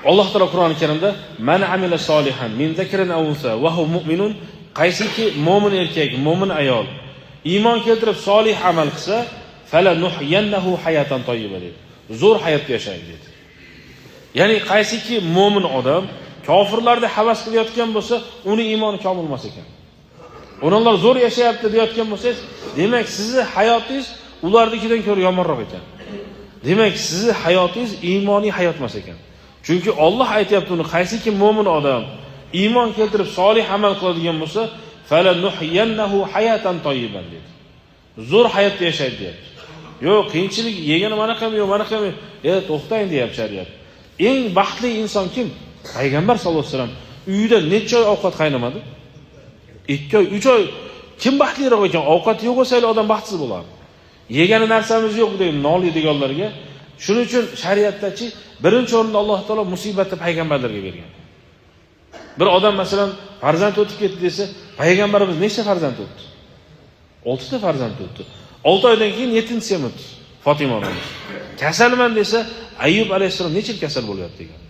Alloh taolo Qur'oni Karimda man amila solihan min zakarin aw unsa va huwa mu'minun, qaysiki mo'min erkak, mo'min ayol iymon keltirib solih amal qilsa, falanuhyannahu hayatan tayyiba dedi. Zo'r hayotda yashaydi dedi. Ya'ni qaysiki mo'min odam kofirlarda havas qilayotgan bo'lsa, uni iymoni komil emas ekan. Ular zo'r yashayapti deyotgan bo'lsangiz, demak sizni hayotingiz ularnikidan ko'ra yomonroq ekan. Demak, sizni hayotingiz iymoniy hayot emas ekan. Chunki Alloh aytayapti uni qaysiki mo'min odam iymon keltirib solih amal qiladigan bo'lsa, falanuhyannahu hayatan tayyiban dedi. Zo'r hayotda yashaydi deyapti. Yo'q, qiyinchilik yegani mana ham yo'q, mana ham yo'q. To'xtang deyapti shariat. Eng baxtli inson kim? Payg'ambar sollallohu alayhi vasallam uyida necha oy ovqat qaynamadi? 2 oy, 3 oy. Kim baxtliroq ekan? Ovqat yo'q bo'lsa odam baxtsiz bo'ladi. Yegani narsamiz yo'q deb noliydiganlarga. Shuning uchun shariatdachi birinchi o'rinda Alloh taolo musibatni payg'ambarlarga bergan. Bir odam masalan farzand o'tib ketdi desa, payg'ambarimiz nechta farzand o'tdi? 6 ta farzand o'tdi. 6 oydan keyin 7-chisi ham o'tdi. Fatima onamiz. Kasalman desa, Ayyub alayhissalom necha yil kasal bo'lyapti degan.